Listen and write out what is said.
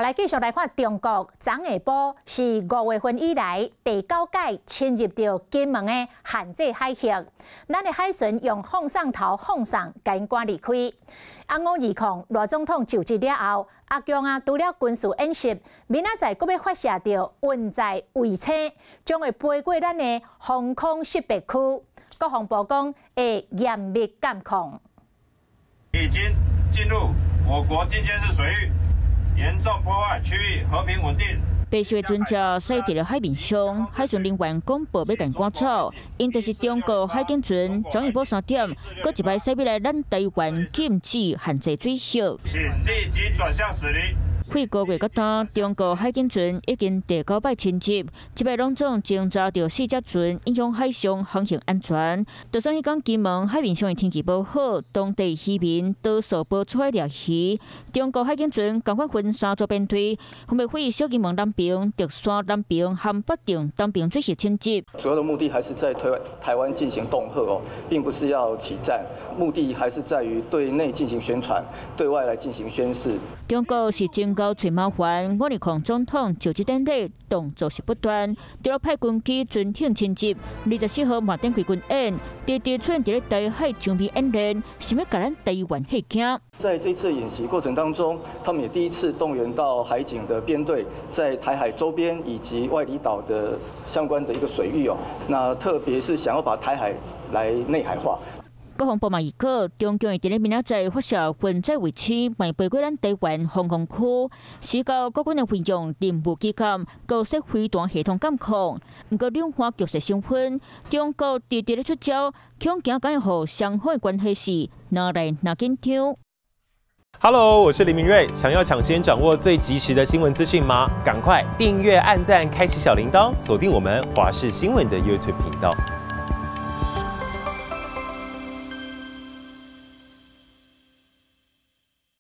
來繼續來看中國，昨下晡是5月份以來第九擺侵入著金門的限制海域，咱的海巡用放送頭放送，共𪜶趕離開。啊，520賴總統就職了後，阿共啊，除了軍事演習，明仔載閣欲發射著運載衛星，將會飛過咱的防空識別區。國防部講會嚴密監控。已經進入我國禁監視水域，嚴重破壞區域和平穩定。白色船隻駛佇咧海面上，海巡人員廣播欲共趕走，𪜶就是中國海警船。昨下晡3點，閣一擺駛入來咱台灣禁止限制水域。請立即轉向駛離。幾個月到今，中國海警船已經第九擺侵入，這擺攏總偵查著四隻船，影響海上航行安全。就算彼工金門海面上的天氣無好，當地漁民多數無出海掠魚。中國海警船仝款分三組編隊，分別對小金門南爿、竹山南爿和北碇東爿水域侵入。主要的目的還是在對台灣進行恫嚇哦，並不是要起戰，目的還是在於對內進行宣傳，對外來進行宣示。中國是真𠢕揣麻煩，520總統就職典禮動作是不斷，除了派軍機巡艇侵入，24號嘛展開軍演，直直出現佇咧台海場面演練，想欲共咱台灣嚇驚。在這次演習過程當中，他們也第一次動員到海警的編隊，在台海周邊以及外離島的相關的一個水域哦，那特別是想要把台海來內海化。國防部嘛預告，中共會佇咧明仔載發射運載衛星，嘛飛過咱台灣防空區，時到國軍會運用任務機艦、高速飛彈系統監控。毋過兩岸局勢升溫，中國直直咧出招，恐驚敢會予雙方的關係是愈來愈緊張。 Hello，我是林明睿，想要搶先掌握最及時的新聞資訊嗎？趕快訂閱、按讚、開啟小鈴鐺，鎖定我們華視新聞的 YouTube 頻道。